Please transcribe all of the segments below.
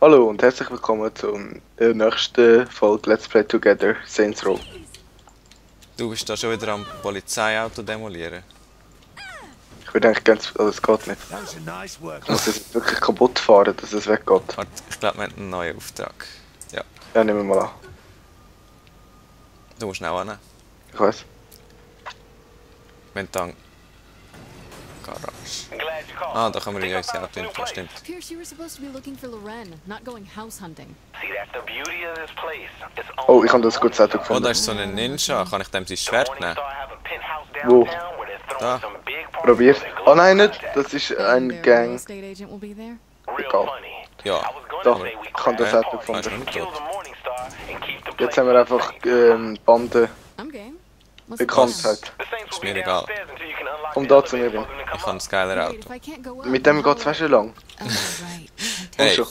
Hallo und herzlich willkommen zum nächsten Folge Let's Play Together Saints Row. Du bist da schon wieder am Polizeiauto demolieren. Ich würde eigentlich ganz... Oh, das geht nicht. Ich muss es wirklich kaputt fahren, dass es weggeht. Warte, ich glaube, wir haben einen neuen Auftrag. Ja, Ja, nehmen wir mal an. du musst schnell annehmen. Ich weiß. Wir haben dann Garage. Ah, da können wir in unser Auto hinfahren, stimmt. Pierce, you were supposed to be looking for Loren, not going house hunting. See, that's the beauty of this place. It's Oh, ich habe das gutes Auto Oh, gefunden. da ist so ein Ninja. Kann ich dem sein Schwert nehmen? Wo? Da. Probiert. Oh nein, nicht! Das ist Their ein real Gang. estate agent will be there. Egal. Ja. Doch, ich habe das Auto Ah, ist noch gefunden. nicht tot. Jetzt haben wir einfach Bande I'm game. What's Bekanntheit. Ist mir egal. Komm da zu mir hin. Ich habe ein geiles Wait, Auto. if I can't go up, Mit dem geht es fast schon lang. Oh, right. Komm Hey, schon.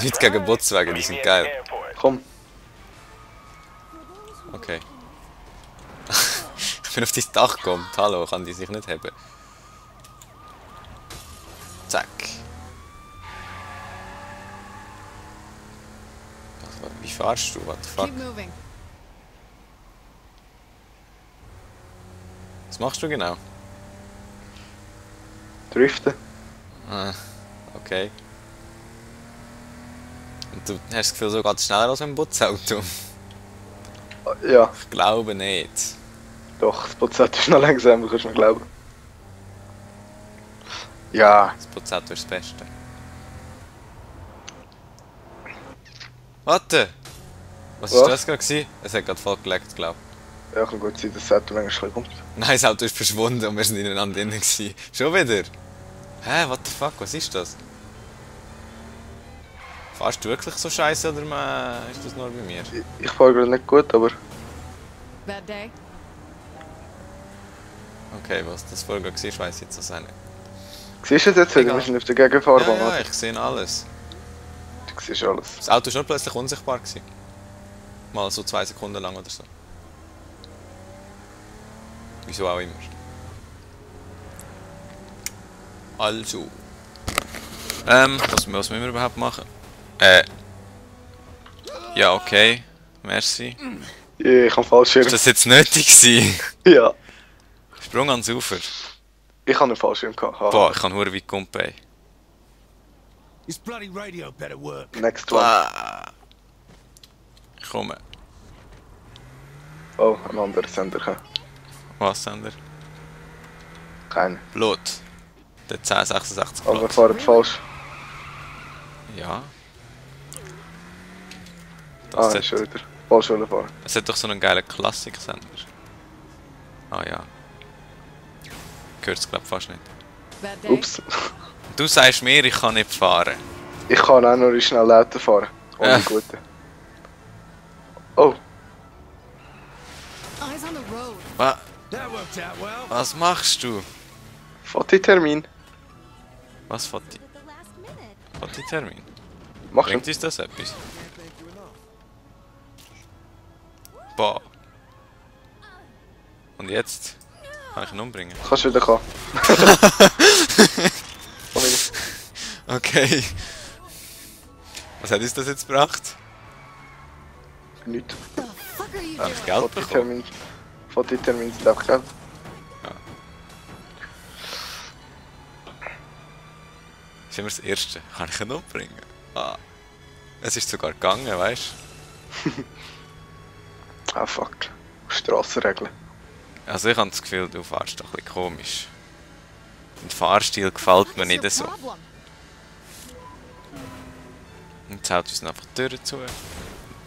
nichts gegen Bootswagen, die sind geil. Komm. Okay. Ich bin auf dein Dach gekommen. Hallo, kann die sich nicht heben? Zack. Wie fahrst du? What the fuck? Keep moving. Was machst du genau? Driften. Ah, okay. Und du hast das Gefühl, so geht es schneller als ein Bootsauto? Ja, Ich glaube nicht. doch, das Bootauto ist noch langsamer, kannst du mir glauben. Ja. Das Bootsauto ist das Beste. Warte! Was Was? war das gerade gewesen? Es hat gerade voll geleckt, glaube ich. Ja, kann gut sein, dass das Auto manchmal kommt. Nein, das Auto ist verschwunden und wir sind ineinander drin gewesen. Schon wieder? Hä, what the fuck, was ist das? Fahrst du wirklich so scheiße oder ist das nur bei mir? Ich fahre gerade nicht gut, aber Bad day? Okay, was das vorher war, weiss ich jetzt auch nicht. siehst du es jetzt wieder? Egal. Wir sind auf der Gegenfahrbahn. Ja, ich sehe alles. Du siehst alles. Das Auto war nur plötzlich unsichtbar gewesen. Mal so 2 Sekunden lang oder so. Wieso auch immer. Also. Was müssen wir überhaupt machen? Ja, okay. Merci. Ja, ich habe Fallschirm. Ist das jetzt nötig gewesen? Ja, Sprung ans Ufer. ich habe einen Fallschirm gehabt. Haha. Boah, ich kann hure weit kumpen. This bloody radio better work. Next one. Bah. Ich komme. Oh, ein anderer Sender. Hä? Was sind wir? Kein. Blut. Der 1066 Aber wir Blut. fahren falsch. Ja. Ah, Das ist schon hat, wieder. Falsch fahren. es hat doch so einen geilen Klassik-Sender. Ah ja. Gehört es glaube ich fast nicht. Bad day? Ups. Du sagst mir, ich kann nicht fahren. Ich kann auch nur schnell Auto fahren. Ohne gute. Oh, Eyes on the road. That worked out well. Was machst du? Fototermin. Was Termin? Mach ihn. Bringt uns das etwas? Boah. Und jetzt? Kann ich ihn umbringen? Kannst wieder kommen. Komm hin. Okay. Was hat uns das jetzt gebracht? Nichts. The fuck are you Habe doing? ich Geld bekommen? Fototermin. Fototermin sind einfach Geld. Das ist immer das Erste. Kann ich ihn umbringen? Ah. Es ist sogar gegangen, weißt Ah fuck. Strassenregeln. du? Also ich habe das Gefühl, du fährst doch ein bisschen komisch. Dein Fahrstil gefällt mir What's your nicht so. problem? Und jetzt haut uns einfach die Tür zu.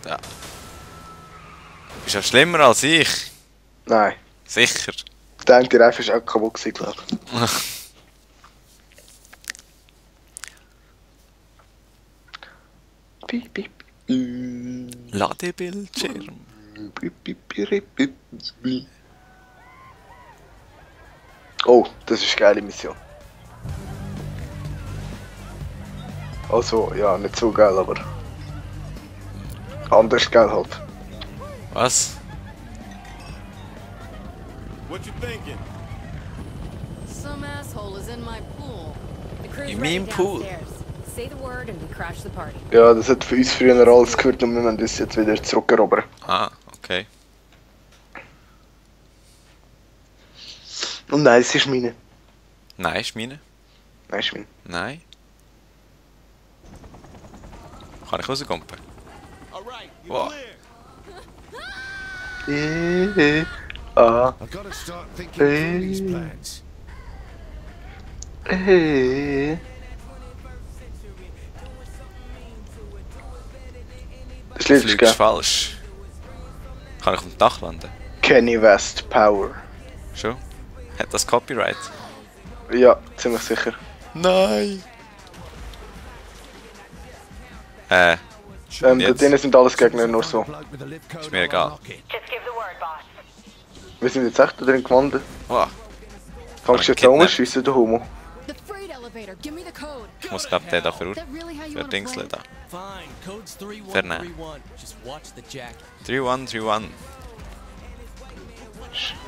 Da. Du bist ja schlimmer als ich. Nein. Sicher. Der eine Reifen ist auch kaputt gewesen, glaube ich. Piep, piep. Ladebildschirm. Piep, piep, piep, piep, piep. Oh, das ist eine geile Mission. Also, ja, nicht so geil, aber anders geil halt. Was? What you thinking? Some asshole is in my pool. The crew's You ready mean pool? downstairs. Say the word and we crash the party. Ja, das hat für uns früher alles gehört und wir müssen das jetzt wieder zurückerobern. Ah, okay. Und nein, es ist meine. Nein, ist meine. Nein, ist meine. Nein. Kann ich rauskommen? Wow. Ah. I've got to start thinking through these plans. Das Lied ist Fliegst geil. falsch. Kann ich auf dem Dach landen? Kenny West Power. Schon? Hat das Copyright? Ja, ziemlich sicher. Nein! Da jetzt? drinnen sind alles Gegner, nur so. Ist mir egal. Just give the word, boss. Wir sind jetzt echt da drin gewandert. Wow. Fangst du jetzt an schiessen, der Homo? The freight elevator. Give me the code. Ich muss glaub den da für Is that really how you für want to Dingsle play? da. Fine, code's Ferner. 3131. Just watch the jacket. 3131.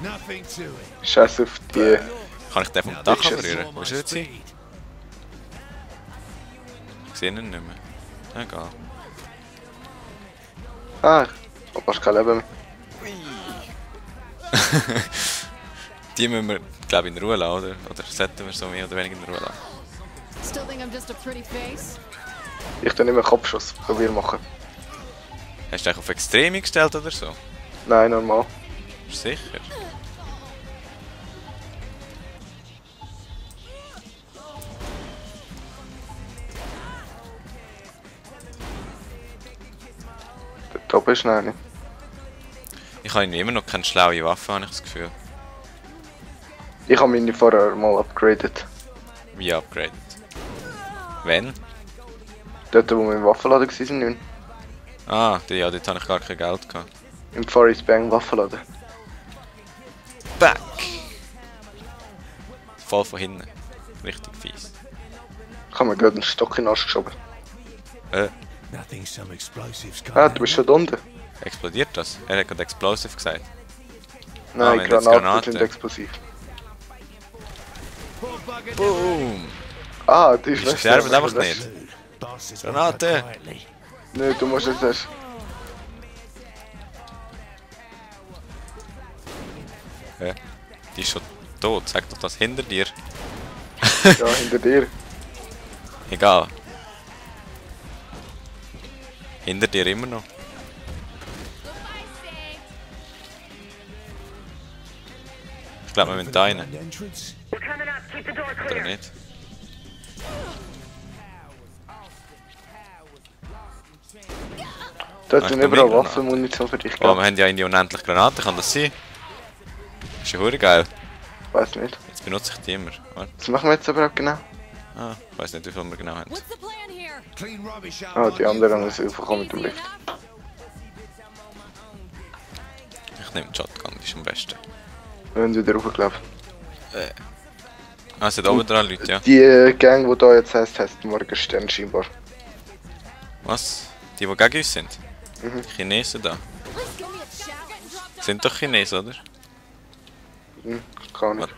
Nothing to it. Scheiß auf die... Kann ich den vom Dach abrühren? Wo ist er jetzt hin? Ich sehe ihn nicht mehr. Egal. Ah, du hast kein Leben mehr. Die müssen wir, glaube ich, in Ruhe lassen, oder? Oder sollten wir so mehr oder weniger in Ruhe lassen? Still think I'm just a pretty face? Ich tu nicht mehr Kopfschuss. Probier machen. Hast du dich auf Extreme gestellt oder so? Nein, normal. Bist du sicher? Dort oben ist nein. Ich habe immer noch keine schlaue Waffe, habe ich das Gefühl. Ich habe meine vorher mal upgraded. Wie upgraded? Wenn? Dort, wo wir im Waffenladen waren. Ah, ja, dort habe ich gar kein Geld gehabt. Im Forest Bang Waffenladen. Back! Voll von hinten. Richtig fies. Ich habe mir gerade einen Stock in den Arsch geschoben. Nothing some explosives can't Ah, du bist schon da unten. Explodiert das? Er hat gerade explosive gesagt. Nein, wenn jetzt Granaten sind explosiv. Boom! Ah, die ist Die sterben einfach nicht. Bosses Granate. work quietly. Nein, du musst jetzt erst... Hä? Die ist schon tot. Sag doch das hinter dir. Ja, hinter dir. Egal. Hinter dir immer noch. Ich glaube, wir müssen da rein. An entrance? We're coming up. Keep the door Oder clear. nicht? Dort Ah, sind ich überall nehme Waffenmunition für dich. Oh, wir haben ja in die unendlich Granaten, kann das sein? Ist ja hure geil. Weiß nicht. Jetzt benutze ich die immer. Warte. Was machen wir jetzt überhaupt genau? Ah, ich weiß nicht, wie viel wir genau haben. What's the plan here? Clean rubbish out. Ah, on die you anderen first. müssen aufkommen mit dem Easy Lift. enough. Ich nehme die Shotgun, die ist am besten. Wir müssen wieder raufgelaufen. Ah, es sind oben dran Leute, ja. Die Gang, die da jetzt heisst Morgenstern scheinbar. Was? Die gegen uns sind? Die Chinesen da. Please give me a shout and drop down. Sind doch Chinesen, oder? Kann nicht.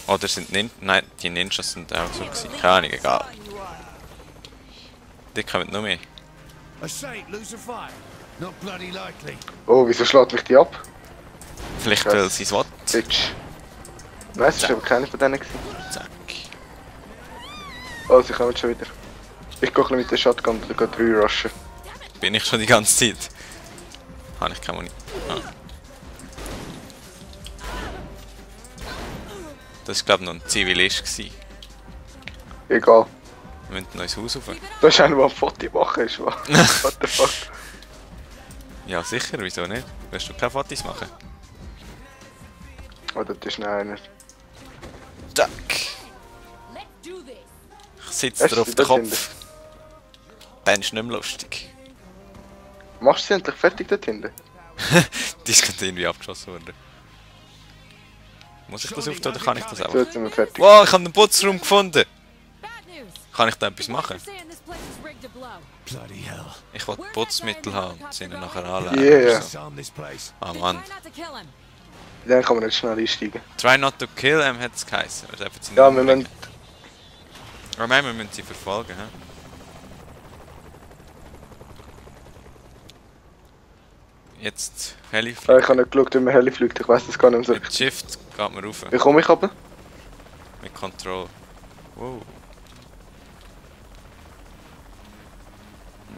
Was? Oder sind Nein, die Ninjas sind auch so gewesen. Keine Ahnung, egal. Die kommen noch mehr. A saint lose a fight. Not bloody likely. Oh, wieso schlägt mich die ab? Vielleicht Krass. weil sie es will. Bitch. Nein, es war aber keine von denen. Gewesen. Zack. Oh, sie kommen schon wieder. Ich gehe mit der Shotgun und gehe 3 rushen. Bin ich schon die ganze Zeit. Habe ich keine Muni. Ah. Das war glaube ich noch ein Zivilist gewesen. Egal. Wir müssen noch ins Haus rauf. Da ist einer, der ein Foto machen ist. What the fuck? Ja sicher, wieso nicht? Willst du keine Fotos machen? Oh, das ist noch einer. Zack. Let's do this. Ich sitze dir auf den dort Kopf. Dann ist nicht mehr lustig. Machst du sie endlich fertig dort hinten? Die ist gerade irgendwie abgeschossen worden. Muss ich das auftun oder kann ich das So, auch? jetzt sind wir fertig. Wow, ich habe den Putzraum gefunden! Bad news. Kann ich da etwas machen? You're saying this place is rigged to blow. Bloody hell. Ich will Putzmittel haben und sie ihnen nachher anlegen. Yeah. Disarm this place. Ah Then Mann. try not to kill him. Dann kann man nicht schnell einsteigen. Try not to kill him hat es geheißen. Also einfach Ja, wir müssen Aber nein, wir müssen sie verfolgen, hä? Jetzt Heli Ich habe nicht geschaut, wie man Heli fliegt, ich weiss das gar nicht mehr so. mit Shift geht man rauf. Wie komme ich runter? Mit Control. Wow.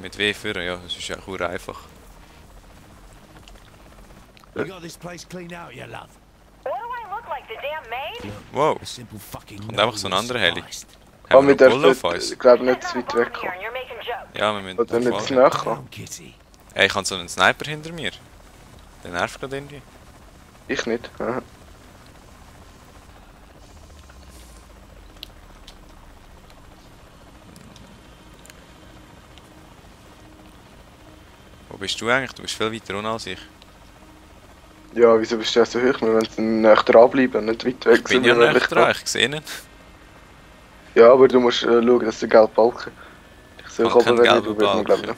Mit W führen, ja, das ist ja auch einfach. You got this place cleaned out, you love. What do I look like, the damn maid? Wow. A simple fucking Kommt einfach so ein anderer Heli. Aber Haben wir mit noch der Bullet auf uns? ich glaube nicht There's zu not a weit bomb weg. here and you're making jokes. Ja, wir müssen Oder nicht zu verfolgen. nahe kommen. Down, Kitty. Ey, ich habe so einen Sniper hinter mir. Der nervt gerade irgendwie. Ich nicht. Aha. Wo bist du eigentlich? Du bist viel weiter unten als ich. Ja, wieso bist du ja so hoch? Wir müssen näher dran bleiben und nicht weit weg Ich bin ja wie möglich. nicht dran, ich sehe ihn. Ja, aber du musst schauen, dass der gelbe Balken. Ich sehe Man kann aber gelbe nicht, glaube Balken. ich.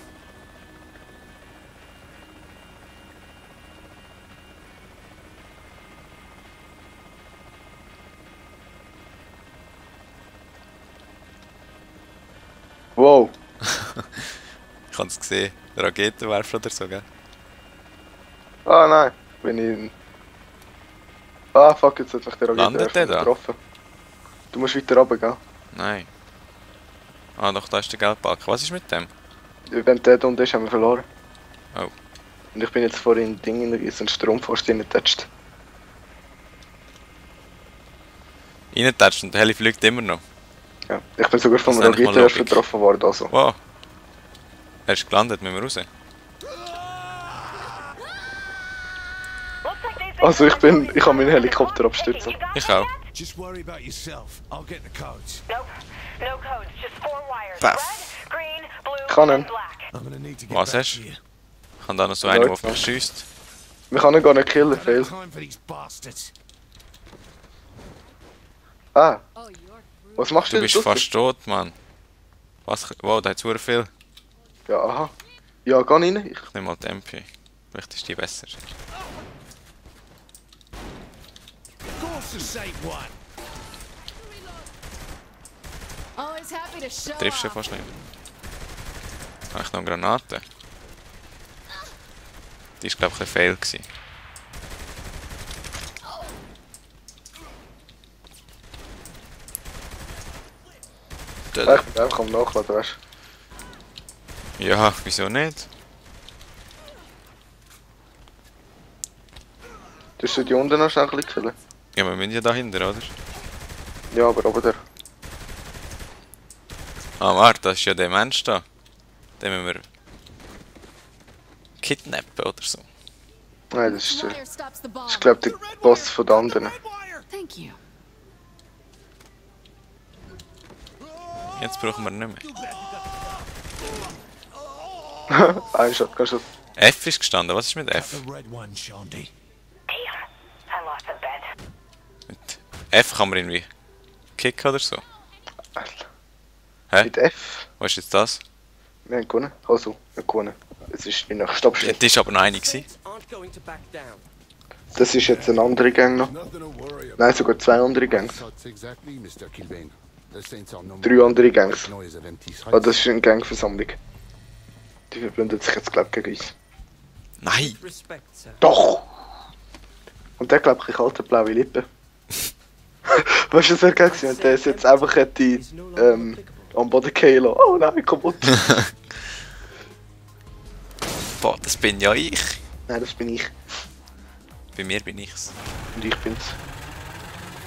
Wow, Ich habe es gesehen. Raketenwerfer oder so, gell? ah nein, bin ich... Ah fuck, jetzt hat mich der Landet der da? getroffen. Du musst weiter runter, gell? Nein. Ah, doch, da ist der gelbe Balken. Was ist mit dem? Wenn der da unten ist, haben wir verloren. Oh. Und ich bin jetzt vorhin in Ding in so einen Strompfosten reingetatscht. Reintatscht und der Heli fliegt immer noch. Ja, ich bin sogar vom Das nenne ich mal Raketenwerfer Logik. getroffen worden, also. Wow. Er ist gelandet, müssen wir raus. Looks like these things Also are ich habe meinen Helikopter abstürzen. You got Ich that auch. yet? Just worry about yourself. I'll get the codes. Nope. No codes, just 4 wires. Baff. Red, green, blue, Kann and er? black. I'm gonna need to get Was back hast to du? you. Ich habe da noch so einen, der auf mich schießt. Wir können ihn gar nicht killen, I don't Fail. have time for these bastards. Ah, Oh, you're was machst Du du bist denn fast tot, Mann. Was? Wow, da hat es viel. Ja, aha. Ja, geh rein. Ich... Ich nehme mal die MP. Vielleicht ist die besser. Of course the same one. always happy to show Triffst du off. fast nicht. Habe ich noch eine Granate? Die war glaube ich ein Fail gewesen. Ja, ich bin einfach am Nachladen, weißt Ja, wieso nicht? du? Du die unten noch schnell ein bisschen killen. Ja, wir müssen ja dahinter, oder? Ja, aber oben der. Ah, warte, das ist ja der Mensch da. Den müssen wir kidnappen oder so. Nein, das ist der. Wire stops the bomb. Ich glaube der Boss von den anderen. Thank you. Jetzt brauchen wir nicht mehr. Ein Shotgun-Schuss. F ist gestanden, was ist mit F? The red one, Shandy. Damn, I lost the bet. Mit F kann man irgendwie kicken oder so. Hä? Mit F. Was ist jetzt das? Wir haben gewonnen. Also, wir haben gewonnen. Es ist in der Stabschnitt. Das war aber noch eine. Gewesen. Das ist jetzt ein anderer Gang noch. Nothing to worry about. Nein, sogar 2 andere Gangs. Shots exactly, Mr. Kilbane. The Saints are no more 3 andere Gangs. noise of empty Ah, das ist eine Gangversammlung. Die verbündet sich jetzt, glaube ich, gegen uns. Nein! Doch! Und der, glaube ich, hat blaue Lippen. Weißt du, das wäre geil gewesen, wenn der es jetzt einfach hätte am Boden gehen lassen. Oh nein, kaputt! Boah, das bin ja ich. Nein, das bin ich. Bei mir bin ich's. Und ich bin's.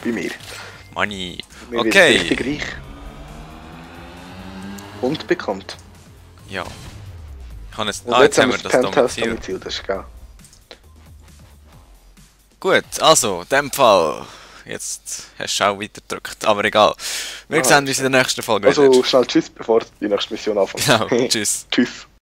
Bei mir. Money. Wir sind Okay. richtig reich. Und bekannt. Ja. Ich habe jetzt, Und jetzt haben wir das das Penthouse Domizil. Domizil, das ist geil. Gut, also, in dem Fall. Jetzt hast du auch weiter gedrückt, aber egal. Wir Ah, sehen uns in der nächsten Folge Also wieder. schnell tschüss, bevor die nächste Mission anfängt. Genau, tschüss. Tschüss.